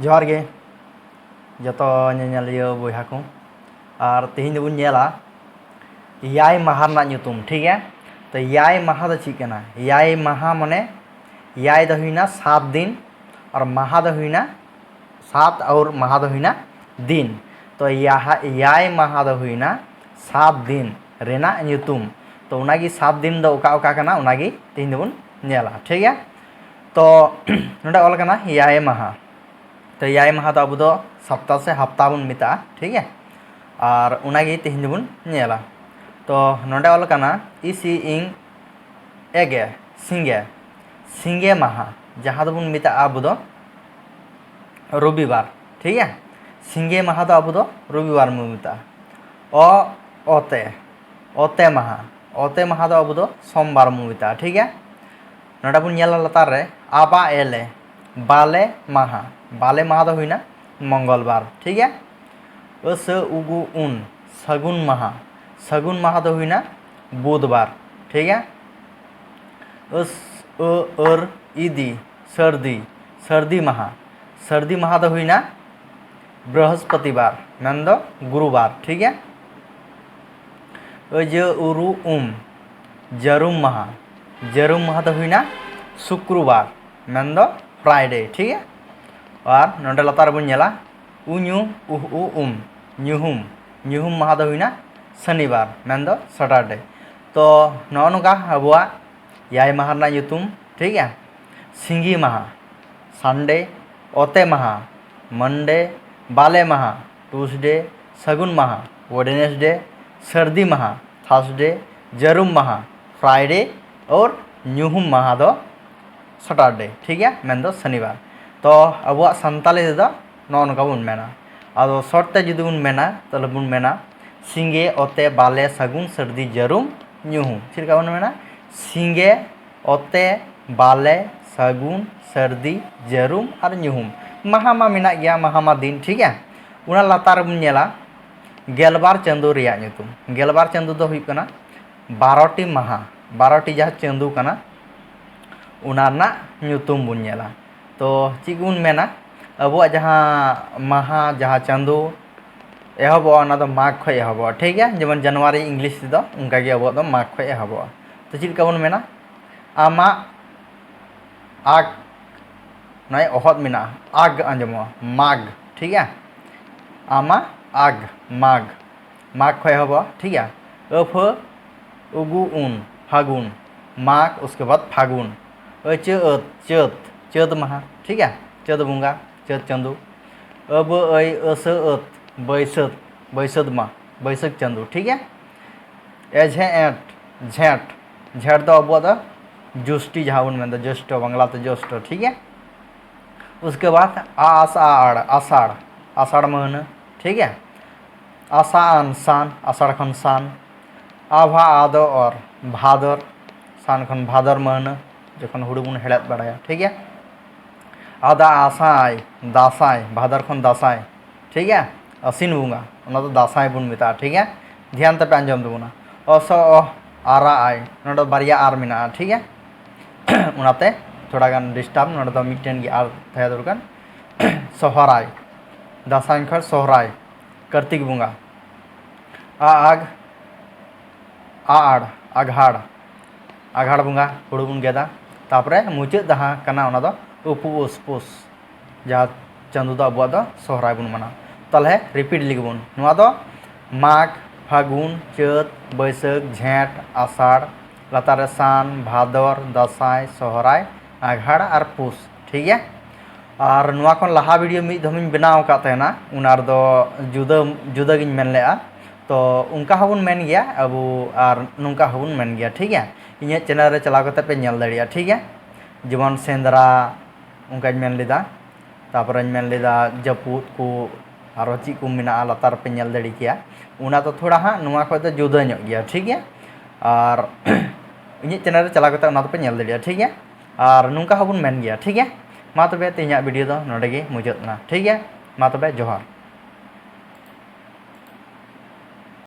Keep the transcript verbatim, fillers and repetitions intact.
ᱡᱚᱦᱟᱨ ᱜᱮ ᱡᱚᱛᱚ ᱧᱮᱧᱮᱞᱤᱭᱟᱹ ᱵᱚᱭᱦᱟ ᱠᱚ᱾ ᱟᱨ ᱛᱮᱦᱮᱧ ᱫᱚᱵᱚᱱ ᱧᱮᱞᱟ ᱮᱭᱟᱭ ᱢᱟᱦᱟ ᱨᱮᱱᱟᱜ ᱧᱩᱛᱩᱢ, ᱴᱷᱤᱠ ᱜᱮᱭᱟ? ᱛᱚ ᱮᱭᱟᱭ ᱢᱟᱦᱟ ᱫᱚ ᱪᱮᱫ ᱠᱟᱱᱟ? ᱮᱭᱟᱭ ᱢᱟᱦᱟ ᱢᱟᱱᱮ ᱮᱭᱟᱭ ᱫᱚ ᱦᱩᱭᱱᱟ ᱥᱟᱛ ᱫᱤᱱ, ᱟᱨ ᱢᱟᱦᱟ ᱫᱚ ᱦᱩᱭᱱᱟ ᱥᱟᱛ, ᱟᱨ ᱢᱟᱦᱟ ᱫᱚ ᱦᱩᱭᱱᱟ ᱫᱤᱱ᱾ ᱛᱚ ᱮᱭᱟ-, ᱮᱭᱟᱭ ᱢᱟᱦᱟ ᱫᱚ ᱦᱩᱭᱱᱟ ᱥᱟᱛ ᱫᱤᱱ ᱨᱮᱱᱟᱜ ᱧᱩᱛᱩᱢ᱾ ᱛᱚ ᱚᱱᱟᱜᱮ ᱥᱟᱛ ᱫᱤᱱ ᱫᱚ ᱚᱠᱟ ᱚᱠᱟ ᱠᱟᱱᱟ, ᱚᱱᱟᱜᱮ ᱛᱮᱦᱮᱧ ᱫᱚᱵᱚᱱ ᱧᱮᱞᱟ, ᱴᱷᱤᱠ ᱜᱮᱭᱟ? ᱛᱚ ᱱᱚᱰᱮ ᱚᱞ ᱠᱟᱱᱟ ᱮᱭᱟᱭ ᱢᱟᱦᱟ᱾ ᱛᱚ ᱮᱭᱟᱭ ᱢᱟᱦᱟ ᱫᱚ ᱟᱵᱚ ᱫᱚ ᱥᱟᱯᱛᱟ ᱥᱮ ᱦᱟᱯᱛᱟ ᱵᱚᱱ ᱢᱮᱛᱟᱜᱼᱟ, ᱴᱷᱤᱠ ᱜᱮᱭᱟ? ᱟᱨ ᱚᱱᱟᱜᱮ ᱛᱮᱦᱮᱧ ᱫᱚᱵᱚᱱ ᱧᱮᱞᱟ᱾ ᱛᱚ ᱱᱚᱰᱮ ᱚᱞ ᱠᱟᱱᱟ ᱤᱥᱤ ᱤᱝ ᱮᱜᱮ ᱥᱤᱸᱜᱮ, ᱥᱤᱸᱜᱮ ᱢᱟᱦᱟ, ᱡᱟᱦᱟᱸ ᱫᱚᱵᱚᱱ ᱢᱮᱛᱟᱜᱼᱟ ᱟᱵᱚ ᱫᱚ ᱨᱚᱵᱤᱵᱟᱨ, ᱴᱷᱤᱠ ᱜᱮᱭᱟ? ᱥᱤᱸᱜᱮ ᱢᱟᱦᱟ ᱫᱚ ᱟᱵᱚ ᱫᱚ ᱨᱚᱵᱤᱵᱟᱨ ᱵᱚᱱ ᱢᱮᱛᱟᱜᱼᱟ᱾ ᱚ, ᱚᱛᱮ, ᱚᱛᱮ ᱢᱟᱦᱟ, ᱚᱛᱮ ᱢᱟᱦᱟ ᱫᱚ ᱟᱵᱚ ᱫᱚ ᱥᱳᱢᱵᱟᱨ ᱵᱚᱱ ᱢᱮᱛᱟᱜᱼᱟ, ᱴᱷᱤᱠ ᱜᱮᱭᱟ? ᱱᱚᱰᱮ ᱵᱚᱱ ᱧᱮᱞᱟ ᱞᱟᱛᱟᱨ ᱨᱮ ᱟᱵᱟ ᱮᱞᱮ, ᱵᱟᱞᱮ ᱢᱟᱦᱟ, ᱵᱟᱞᱮ ᱢᱟᱦᱟ ᱫᱚ ᱦᱩᱭᱱᱟ ᱢᱚᱝᱜᱚᱞ ᱵᱟᱨ, ᱴᱷᱤᱠ ᱜᱮᱭᱟ? ᱟᱹᱥᱟᱹ ᱩᱜᱩ ᱩᱱ, ᱥᱟᱹᱜᱩᱱ ᱢᱟᱦᱟ, ᱥᱟᱹᱜᱩᱱ ᱢᱟᱦᱟ ᱫᱚ ᱦᱩᱭᱱᱟ ᱵᱩᱫᱷᱵᱟᱨ, ᱴᱷᱤᱠ ᱜᱮᱭᱟ? ᱟᱹᱥ, ᱟᱹ, ᱟᱹᱨ, ᱤᱫᱤ, ᱥᱟᱹᱨᱫᱤ, ᱥᱟᱹᱨᱫᱤ ᱢᱟᱦᱟ, ᱥᱟᱹᱨᱫᱤ ᱢᱟᱦᱟ ᱫᱚ ᱦᱩᱭᱱᱟ ᱵᱨᱤᱦᱚᱥᱯᱚᱛᱤᱵᱟᱨ, ᱢᱮᱱᱫᱚ ᱜᱩᱨᱩᱵᱟᱨ, ᱴᱷᱤᱠ ᱜᱮᱭᱟ? ᱟᱹᱡᱟᱹ ᱩᱨᱩ ᱩᱢ, ᱡᱟᱹᱨᱩᱢ ᱢᱟᱦᱟ, ᱡᱟᱹᱨᱩᱢ ᱢᱟᱦᱟ ᱫᱚ ᱦᱩᱭᱱᱟ ᱥᱩᱠᱨᱩᱵᱟᱨ, ᱢᱮᱱᱫᱚ ᱯᱷᱨᱟᱭᱰᱮ, ᱴᱷᱤᱠ ᱜᱮᱭᱟ? ᱟᱨ ᱱᱚᱰᱮ ᱞᱟᱛᱟᱨ ᱨᱮᱵᱚᱱ ᱧᱮᱞᱟ ᱩᱧᱩ ᱩᱦ ᱩ ᱩᱢ, ᱧᱩᱦᱩᱢ, ᱧᱩᱦᱩᱢ ᱢᱟᱦᱟ ᱫᱚ ᱦᱩᱭᱱᱟ ᱥᱚᱱᱤᱵᱟᱨ, ᱢᱮᱱᱫᱚ ᱥᱟᱴᱟᱨᱰᱮ᱾ ᱛᱚ ᱱᱚᱜᱼᱚ ᱱᱚᱝᱠᱟ ᱟᱵᱚᱣᱟᱜ ᱮᱭᱟᱭ ᱢᱟᱦᱟ ᱨᱮᱱᱟᱜ ᱧᱩᱛᱩᱢ, ᱴᱷᱤᱠ ᱜᱮᱭᱟ? ᱥᱤᱸᱜᱤ ᱢᱟᱦᱟ, ᱥᱟᱱᱰᱮ, ᱚᱛᱮ ᱢᱟᱦᱟ, ᱢᱟᱱᱰᱮ, ᱵᱟᱞᱮ ᱢᱟᱦᱟ, ᱴᱩᱥᱰᱮ, ᱥᱟᱹᱜᱩᱱ ᱢᱟᱦᱟ, ᱳᱭᱮᱰᱱᱮᱥᱰᱮ, ᱥᱟᱹᱨᱫᱤ ᱢᱟᱦᱟ, ᱛᱷᱟᱨᱥᱰᱮ, ᱡᱟᱹᱨᱩᱢ ᱢᱟᱦᱟ, ᱯᱷᱨᱟᱭᱰᱮ, ᱟᱨ ᱧᱩᱦᱩᱢ ᱢᱟᱦᱟ ᱫᱚ ᱥᱟᱴᱟᱨᱰᱮ, ᱴᱷᱤᱠ ᱜᱮᱭᱟ, ᱢᱮᱱᱫᱚ ᱥᱚᱱᱤᱵᱟᱨ᱾ ᱛᱚ ᱟᱵᱚᱣᱟᱜ ᱥᱟᱱᱛᱟᱞᱤ ᱛᱮᱫᱚ ᱱᱚᱜᱼᱚ ᱱᱚᱝᱠᱟ ᱵᱚᱱ ᱢᱮᱱᱟ᱾ ᱟᱫᱚ ᱥᱚᱨᱴ ᱛᱮ ᱡᱩᱫᱤ ᱵᱚᱱ ᱢᱮᱱᱟ, ᱛᱟᱦᱚᱞᱮ ᱵᱚᱱ ᱢᱮᱱᱟ ᱥᱤᱸᱜᱮ, ᱚᱛᱮ, ᱵᱟᱞᱮ, ᱥᱟᱹᱜᱩᱱ, ᱥᱟᱹᱨᱫᱤ, ᱡᱟᱹᱨᱩᱢ, ᱧᱩᱦᱩᱢ᱾ ᱪᱮᱫ ᱞᱮᱠᱟ ᱵᱚᱱ ᱢᱮᱱᱟ? ᱥᱤᱸᱜᱮ, ᱚᱛᱮ, ᱵᱟᱞᱮ, ᱥᱟᱹᱜᱩᱱ, ᱥᱟᱹᱨᱫᱤ, ᱡᱟᱹᱨᱩᱢ ᱟᱨ ᱧᱩᱦᱩᱢ᱾ ᱢᱟᱦᱟ ᱢᱟ ᱢᱮᱱᱟᱜ ᱜᱮᱭᱟ, ᱢᱟᱦᱟ ᱢᱟ ᱫᱤᱱ, ᱴᱷᱤᱠ ᱜᱮᱭᱟ᱾ ᱚᱱᱟ ᱞᱟᱛᱟᱨ ᱨᱮᱵᱚᱱ ᱧᱮᱞᱟ ᱜᱮᱞᱵᱟᱨ ᱪᱟᱸᱫᱳ ᱨᱮᱭᱟᱜ ᱧᱩᱛᱩᱢ᱾ ᱜᱮᱞᱵᱟᱨ ᱪᱟᱸᱫᱳ ᱫᱚ ᱦᱩᱭᱩᱜ ᱠᱟᱱᱟ ᱵᱟᱨᱚᱴᱤ ᱢᱟᱦᱟ, ᱵᱟᱨᱚᱴᱤ ᱡᱟᱦᱟᱸ ᱪᱟᱸᱫᱳ ᱠᱟᱱᱟ, ᱚᱱᱟ ᱨᱮᱱᱟᱜ ᱧᱩᱛᱩᱢ ᱵᱚᱱ ᱧᱮᱞᱟ᱾ ᱛᱚ ᱪᱮᱫ ᱵᱚᱱ ᱢᱮᱱᱟ? ᱟᱵᱚᱣᱟᱜ ᱡᱟᱦᱟᱸ ᱢᱟᱦᱟ, ᱡᱟᱦᱟᱸ ᱪᱟᱸᱫᱳ ᱮᱦᱚᱵᱚᱜᱼᱟ, ᱚᱱᱟ ᱫᱚ ᱢᱟᱜᱽ ᱠᱷᱚᱱ ᱮᱦᱚᱵᱚᱜᱼᱟ, ᱴᱷᱤᱠ ᱜᱮᱭᱟ? ᱡᱮᱢᱚᱱ ᱡᱟᱱᱩᱣᱟᱨᱤ ᱤᱝᱞᱤᱥ ᱛᱮᱫᱚ, ᱚᱱᱠᱟᱜᱮ ᱟᱵᱚᱣᱟᱜ ᱫᱚ ᱢᱟᱜᱽ ᱠᱷᱚᱱ ᱮᱦᱚᱵᱚᱜᱼᱟ᱾ ᱛᱚ ᱪᱮᱫ ᱞᱮᱠᱟ ᱵᱚᱱ ᱢᱮᱱᱟ? ᱟᱢᱟᱜ ᱟᱜ, ᱱᱚᱜᱼᱚᱭ ᱚᱦᱚᱫ ᱢᱮᱱᱟᱜᱼᱟ, ᱟᱜ ᱟᱸᱡᱚᱢᱚᱜᱼᱟ, ᱢᱟᱜᱽ, ᱴᱷᱤᱠ ᱜᱮᱭᱟ? ᱟᱢᱟᱜ ᱟᱜ, ᱢᱟᱜᱽ, ᱢᱟᱜᱽ ᱠᱷᱚᱱ ᱮᱦᱚᱵᱚᱜᱼᱟ, ᱴᱷᱤᱠ ᱜᱮᱭᱟ? ᱟᱹᱯᱷᱟᱹ ᱩᱜᱩ ᱩᱱ, ᱯᱷᱟᱹᱜᱩᱱ, ᱢᱟᱜᱽ, ᱩᱥᱠᱮ ᱵᱟᱫ ᱯᱷᱟᱹᱜᱩᱱ᱾ ᱟᱹᱪᱟᱹ ᱟᱹᱛ, ᱪᱟᱹᱛ, ᱪᱟᱹᱛ ᱢᱟᱦᱟ, ᱴᱷᱤᱠ ᱜᱮᱭᱟ? ᱪᱟᱹᱛ ᱵᱚᱸᱜᱟ, ᱪᱟᱹᱛ ᱪᱟᱸᱫᱳ᱾ ᱟᱹᱵᱟᱹ ᱟᱹᱭ, ᱟᱹᱥᱟᱹ ᱟᱹᱛ, ᱵᱟᱹᱭᱥᱟᱹᱛ, ᱵᱟᱹᱭᱥᱟᱹᱛ ᱢᱟ, ᱵᱟᱹᱭᱥᱟᱹᱛ ᱪᱟᱸᱫᱳ, ᱴᱷᱤᱠ ᱜᱮᱭᱟ? ᱮᱡᱷᱮ ᱮᱸᱴ, ᱡᱷᱮᱸᱴ, ᱡᱷᱮᱸᱴ ᱫᱚ ᱟᱵᱚᱣᱟᱜ ᱫᱚ ᱡᱳᱥᱴᱤ, ᱡᱟᱦᱟᱸ ᱵᱚᱱ ᱢᱮᱱᱫᱟ ᱡᱳᱥᱴᱚ, ᱵᱟᱝᱞᱟᱛᱮ ᱡᱳᱥᱴᱚ, ᱴᱷᱤᱠ ᱜᱮᱭᱟ? ᱩᱥᱠᱮ ᱵᱟᱫ ᱟ ᱟᱥ ᱟ ᱟᱲ, ᱟᱥᱟᱲ, ᱟᱥᱟᱲ ᱢᱟᱹᱦᱱᱟᱹ, ᱴᱷᱤᱠ ᱜᱮᱭᱟ? ᱟᱥᱟ ᱟᱱ ᱥᱟᱱ, ᱟᱥᱟᱲ ᱠᱷᱚᱱ ᱥᱟᱱ᱾ ᱟᱵᱷᱟ ᱟᱫᱚ ᱚᱨ, ᱵᱷᱟᱫᱚᱨ, ᱥᱟᱱ ᱠᱷᱚᱱ ᱵᱷᱟᱫᱚᱨ ᱢᱟᱹᱦᱱᱟᱹ, ᱡᱚᱠᱷᱚᱱ ᱦᱩᱲᱩ ᱵᱚᱱ ᱦᱮᱲᱦᱮᱫ ᱵᱟᱲᱟᱭᱟ, ᱴᱷᱤᱠ ᱜᱮᱭᱟ? ᱟᱫᱟ ᱟᱥᱟᱭ, ᱫᱟᱸᱥᱟᱭ, ᱵᱷᱟᱫᱚᱨ ᱠᱷᱚᱱ ᱫᱟᱸᱥᱟᱭ, ᱴᱷᱤᱠ ᱜᱮᱭᱟ? ᱟᱥᱤᱱ ᱵᱚᱸᱜᱟ, ᱚᱱᱟ ᱫᱚ ᱫᱟᱸᱥᱟᱭ ᱵᱚᱱ ᱢᱮᱛᱟᱜᱼᱟ, ᱴᱷᱤᱠ ᱜᱮᱭᱟ? ᱫᱷᱮᱭᱟᱱ ᱛᱮᱯᱮ ᱟᱸᱡᱚᱢ ᱛᱟᱵᱚᱱᱟ᱾ ᱚᱥᱚ ᱚᱦ ᱟᱨᱟ ᱟᱭ, ᱱᱚᱰᱮ ᱵᱟᱨᱭᱟ ᱟᱨ ᱢᱮᱱᱟᱜᱼᱟ, ᱴᱷᱤᱠ ᱜᱮᱭᱟ? ᱚᱱᱟᱛᱮ ᱛᱷᱚᱲᱟ ᱜᱟᱱ ᱰᱤᱥᱴᱟᱵᱽ, ᱱᱚᱰᱮ ᱫᱚ ᱢᱤᱫᱴᱮᱱ ᱜᱮ ᱟᱨ ᱛᱟᱦᱮᱸ ᱫᱚᱨᱠᱟᱨ᱾ ᱥᱚᱦᱨᱟᱭ, ᱫᱟᱸᱥᱟᱭ ᱠᱷᱚᱱ ᱥᱚᱦᱨᱟᱭ, ᱠᱟᱨᱛᱤᱠ ᱵᱚᱸᱜᱟ᱾ ᱟ ᱟᱜ, ᱟ ᱟᱲ, ᱟᱜᱷᱟᱲ, ᱟᱜᱷᱟᱲ ᱵᱚᱸᱜᱟ ᱦᱩᱲᱩ ᱵᱚᱱ ᱜᱮᱫᱟ᱾ ᱛᱟᱨᱯᱚᱨᱮ ᱢᱩᱪᱟᱹᱫ ᱡᱟᱦᱟᱸ ᱠᱟᱱᱟ, ᱚᱱᱟ ᱫᱚ ᱩᱯᱩ ᱩᱥ ᱯᱩᱥ, ᱡᱟᱦᱟᱸ ᱪᱟᱸᱫᱳ ᱫᱚ ᱟᱵᱚᱣᱟᱜ ᱫᱚ ᱥᱚᱦᱨᱟᱭ ᱵᱚᱱ ᱢᱟᱱᱟᱣᱟ᱾ ᱛᱟᱦᱚᱞᱮ ᱨᱤᱯᱤᱴ ᱞᱮᱜᱮ ᱵᱚᱱ, ᱱᱚᱣᱟ ᱫᱚ ᱢᱟᱜᱽ, ᱯᱷᱟᱹᱜᱩᱱ, ᱪᱟᱹᱛ, ᱵᱟᱹᱭᱥᱟᱹᱠᱷ, ᱡᱷᱮᱸᱴ, ᱟᱥᱟᱲ, ᱞᱟᱛᱟᱨ ᱨᱮ ᱥᱟᱱ, ᱵᱷᱟᱫᱚᱨ, ᱫᱟᱸᱥᱟᱭ, ᱥᱚᱦᱨᱟᱭ, ᱟᱜᱷᱟᱲ ᱟᱨ ᱯᱩᱥ, ᱴᱷᱤᱠ ᱜᱮᱭᱟ? ᱟᱨ ᱱᱚᱣᱟ ᱠᱷᱚᱱ ᱞᱟᱦᱟ ᱵᱷᱤᱰᱤᱭᱳ ᱢᱤᱫ ᱫᱷᱚᱢ ᱤᱧ ᱵᱮᱱᱟᱣ ᱟᱠᱟᱫ ᱛᱟᱦᱮᱱᱟ, ᱚᱱᱟ ᱨᱮᱫᱚ ᱡᱩᱫᱟᱹ, ᱡᱩᱫᱟᱹ ᱜᱤᱧ ᱢᱮᱱ ᱞᱮᱜᱼᱟ᱾ ᱛᱚ ᱚᱱᱠᱟ ᱦᱚᱸᱵᱚᱱ ᱢᱮᱱ ᱜᱮᱭᱟ ᱟᱵᱚ, ᱟᱨ ᱱᱚᱝᱠᱟ ᱦᱚᱸᱵᱚᱱ ᱢᱮᱱ ᱜᱮᱭᱟ, ᱴᱷᱤᱠ ᱜᱮᱭᱟ? ᱤᱧᱟᱹᱜ ᱪᱮᱱᱮᱞ ᱨᱮ ᱪᱟᱞᱟᱣ ᱠᱟᱛᱮ ᱯᱮ ᱧᱮᱞ ᱫᱟᱲᱮᱭᱟᱜᱼᱟ, ᱴᱷᱤᱠ ᱜᱮᱭᱟ? ᱡᱮᱢᱚᱱ ᱥᱮᱸᱫᱽᱨᱟ, ᱚᱱᱠᱟᱧ ᱢᱮᱱ ᱞᱮᱫᱟ, ᱛᱟᱨᱯᱚᱨᱮᱧ ᱢᱮᱱ ᱞᱮᱫᱟ ᱡᱟᱹᱯᱩᱫ ᱠᱚ, ᱟᱨᱚ ᱪᱮᱫ ᱠᱚ ᱢᱮᱱᱟᱜᱼᱟ ᱞᱟᱛᱟᱨ ᱨᱮᱯᱮ ᱧᱮᱞ ᱫᱟᱲᱮ ᱠᱮᱭᱟ᱾ ᱚᱱᱟ ᱫᱚ ᱛᱷᱚᱲᱟ ᱦᱟᱸᱜ ᱱᱚᱣᱟ ᱠᱷᱚᱡ ᱫᱚ ᱡᱩᱫᱟᱹ ᱧᱚᱜ ᱜᱮᱭᱟ, ᱴᱷᱤᱠ ᱜᱮᱭᱟ? ᱟᱨ ᱤᱧᱟᱹᱜ ᱪᱮᱱᱮᱞ ᱨᱮ ᱪᱟᱞᱟᱣ ᱠᱟᱛᱮ ᱚᱱᱟ ᱫᱚᱯᱮ ᱧᱮᱞ ᱫᱟᱲᱮᱭᱟᱜᱼᱟ, ᱴᱷᱤᱠ ᱜᱮᱭᱟ? ᱟᱨ ᱱᱚᱝᱠᱟ ᱦᱚᱸᱵᱚᱱ ᱢᱮᱱ ᱜᱮᱭᱟ, ᱴᱷᱤᱠ ᱜᱮᱭᱟ? ᱢᱟ ᱛᱚᱵᱮ ᱛᱮᱦᱮᱧᱟᱜ ᱵᱷᱤᱰᱤᱭᱳ ᱫᱚ ᱱᱚᱰᱮ ᱜᱮ ᱢᱩᱪᱟᱹᱫ ᱮᱱᱟ, ᱴᱷᱤᱠ ᱜᱮᱭᱟ? ᱢᱟ ᱛᱚᱵᱮ ᱡᱚᱦᱟᱨ᱾